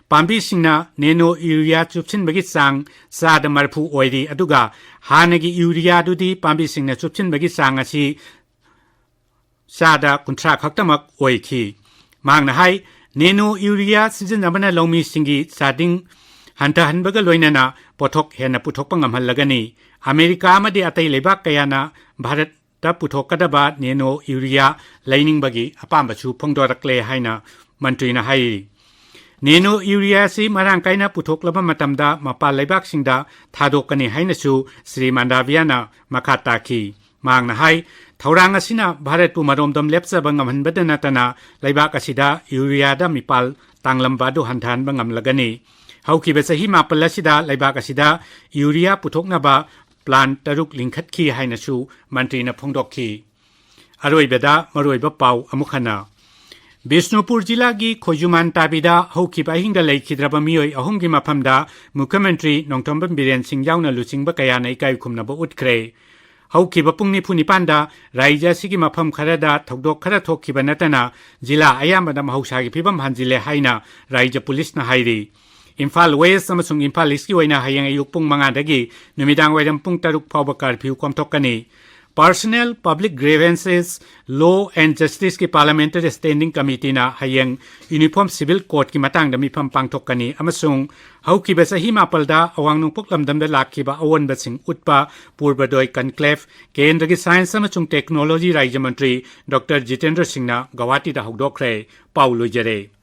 ꯄꯥꯝꯕꯤꯁꯤꯡꯅ ꯅꯦꯅꯣ ꯌꯨꯔꯤꯌꯥ ꯆꯨꯞꯁꯤꯟꯕꯒꯤ ꯆꯥꯡ ꯆꯥꯗ ꯃꯔꯤꯐꯨ ꯑꯣꯏꯔꯤ, ꯑꯗꯨꯒ ꯍꯥꯟꯅꯒꯤ ꯌꯨꯔꯤꯌꯥꯗꯨꯗꯤ ꯄꯥꯝꯕꯤꯁꯤꯡꯅ ꯆꯨꯞꯁꯤꯟꯕꯒꯤ ꯆꯥꯡ ꯑꯁꯤ ꯆꯥꯗ ꯀꯨꯟꯊ꯭ꯔꯥ ꯈꯛꯇꯃꯛ ꯑꯣꯏꯈꯤ꯫ ꯃꯍꯥꯛꯅ ꯍꯥꯏ, ꯅꯦꯅꯣ ꯌꯨꯔꯤꯌꯥ ꯁꯤꯖꯤꯟꯅꯕꯅ ꯂꯧꯃꯤꯁꯤꯡꯒꯤ ꯆꯥꯗꯤꯡ ꯍꯟꯊꯍꯟꯕꯒ ꯂꯣꯏꯅꯅ ꯄꯣꯠꯊꯣꯛ ꯍꯦꯟꯅ ꯄꯨꯊꯣꯛꯄ ꯉꯝꯍꯜꯂꯒꯅꯤ꯫ ꯑꯃꯦꯔꯤꯀꯥ ꯑꯃꯗꯤ ꯑꯇꯩ ꯂꯩꯕꯥꯛ ꯀꯌꯥꯅ ꯚꯥꯔꯠꯇ ꯄꯨꯊꯣꯛꯀꯗꯕ ꯅꯦꯅꯣ ꯌꯨꯔꯤꯌꯥ ꯂꯩꯅꯤꯡꯕꯒꯤ ꯑꯄꯥꯝꯕꯁꯨ ꯐꯣꯡꯗꯣꯔꯛꯂꯦ ꯍꯥꯏꯅ ꯃꯟꯇ꯭ꯔꯤꯅ ꯍꯥꯏꯔꯤ꯫ ꯅꯦꯅꯣ ꯌꯨꯔꯤꯌꯥ ꯑꯁꯤ ꯃꯔꯥꯡ ꯀꯥꯏꯅ ꯄꯨꯊꯣꯛꯂꯕ ꯃꯇꯝꯗ ꯃꯄꯥꯟ ꯂꯩꯕꯥꯛꯁꯤꯡꯗ ꯊꯥꯗꯣꯛꯀꯅꯤ ꯍꯥꯏꯅꯁꯨ ꯁ꯭ꯔꯤ ꯃꯥꯟꯗꯥꯚꯤꯌꯥꯅ ꯃꯈꯥ ꯇꯥꯈꯤ꯫ ꯃꯍꯥꯛꯅ ꯍꯥꯏ, ꯊꯧꯔꯥꯡ ꯑꯁꯤꯅ ꯚꯥꯔꯠꯄꯨ ꯃꯔꯣꯝꯗꯣꯝ ꯂꯦꯞꯆꯕ ꯉꯝꯍꯟꯕꯗ ꯅꯠꯇꯅ ꯂꯩꯕꯥꯛ ꯑꯁꯤꯗ ꯌꯨꯔꯤꯌꯥꯗ ꯃꯤꯄꯥꯜ ꯇꯥꯡꯂꯝꯕ ꯑꯗꯨ ꯍꯟꯊꯍꯟꯕ ꯉꯝꯂꯒꯅꯤ꯫ ꯍꯧꯈꯤꯕ ꯆꯍꯤ ꯃꯥꯄꯜ ꯑꯁꯤꯗ ꯂꯩꯕꯥꯛ ꯑꯁꯤꯗ ꯌꯨꯔꯤꯌꯥ ꯄꯨꯊꯣꯛꯅꯕ ꯄ꯭ꯂꯥꯟ ꯇꯔꯨꯛ ꯂꯤꯡꯈꯠꯈꯤ ꯍꯥꯏꯅꯁꯨ ꯃꯟꯇ꯭ꯔꯤꯅ ꯐꯣꯡꯗꯣꯛꯈꯤ꯫ ꯑꯔꯣꯏꯕꯗ ꯃꯔꯨꯑꯣꯏꯕ ꯄꯥꯎ ꯑꯃꯨꯛ ꯍꯟꯅ꯫ ꯕꯤꯁꯅꯨꯄꯨꯔ ꯖꯤꯂꯥꯒꯤ ꯈꯣꯏꯖꯨꯃꯥꯟ ꯇꯥꯕꯤꯗ ꯍꯧꯈꯤꯕ ꯑꯍꯤꯡꯗ ꯂꯩꯈꯤꯗ꯭ꯔꯕ ꯃꯤꯑꯣꯏ ꯑꯍꯨꯝꯒꯤ ꯃꯐꯝꯗ ꯃꯨꯈ꯭ꯌꯃꯟꯇ꯭ꯔꯤ ꯅꯣꯡꯊꯣꯝꯕꯝ ꯕꯤꯔꯦꯟ ꯁꯤꯡ ꯌꯥꯎꯅ ꯂꯨꯆꯤꯡꯕ ꯀꯌꯥꯅ ꯏꯀꯥꯏ ꯈꯨꯝꯅꯕ ꯎꯠꯈ꯭ꯔꯦ꯫ ꯍꯧꯈꯤꯕ ꯄꯨꯡ ꯅꯤꯐꯨ ꯅꯤꯄꯥꯟꯗ ꯔꯥꯏꯖ꯭ꯌ ꯑꯁꯤꯒꯤ ꯃꯐꯝ ꯈꯔꯗ ꯊꯧꯗꯣꯛ ꯈꯔ ꯊꯣꯛꯈꯤꯕ ꯅꯠꯇꯅ ꯖꯤꯂꯥ ꯑꯌꯥꯝꯕꯗ ꯃꯍꯧꯁꯥꯒꯤ ꯐꯤꯕꯝ ꯍꯟꯖꯤꯜꯂꯦ ꯍꯥꯏꯅ ꯔꯥꯏꯖ꯭ꯌ ꯄꯨꯂꯤꯁꯅ ꯍꯥꯏꯔꯤ꯫ ꯏꯝꯐꯥꯜ ꯋꯦꯁ ꯑꯃꯁꯨꯡ ꯏꯝꯐꯥꯜ ꯏꯁꯀꯤ ꯑꯣꯏꯅ ꯍꯌꯦꯡ ꯑꯌꯨꯛ ꯄꯨꯡ ꯃꯉꯥꯗꯒꯤ ꯅꯨꯃꯤꯗꯥꯡ ꯋꯥꯏꯔꯝ ꯄꯨꯡ ꯇꯔꯨꯛ ꯐꯥꯎꯕ ꯀꯥꯔꯐ꯭ꯌꯨ ꯀꯣꯝꯊꯣꯛꯀꯅꯤ꯫ Personal Public Grievances, Law and Justiceꯀꯤ Parliamentary Standing Committeeꯅ ꯍꯌꯦꯡ Uniform Civil Codeꯀꯤ ꯃꯇꯥꯡꯗ ꯃꯤꯐꯝ ꯄꯥꯡꯊꯣꯛꯀꯅꯤ ꯑꯃꯁꯨꯡ ꯍꯧꯈꯤꯕ ꯆꯍꯤ ꯃꯥꯄꯜꯗ ꯑꯋꯥꯡ ꯅꯣꯡꯄꯣꯛ ꯂꯝꯗꯝꯗ ꯂꯥꯛꯈꯤꯕ ꯑꯑꯣꯟꯕꯁꯤꯡ ꯎꯠꯄ ꯄꯨꯔꯕꯗꯣꯏ ꯀꯟꯀ꯭ꯂꯦꯐ ꯀꯦꯟꯗ꯭ꯔꯒꯤ ꯁꯥꯏꯟꯁ ꯑꯃꯁꯨꯡ ꯇꯦꯛꯅꯣꯂꯣꯖꯤ ꯔꯥꯏꯖ꯭ꯌ ꯃꯟꯇ꯭ꯔꯤ ꯗꯣꯛꯇꯔ ꯖꯤꯇꯦꯟꯗ꯭ꯔ ꯁꯤꯡꯅ ꯒꯧꯍꯥꯇꯤꯗ ꯍꯧꯗꯣꯛꯈ꯭ꯔꯦ꯫ ꯄꯥꯎ ꯂꯣꯏꯖꯔꯦ꯫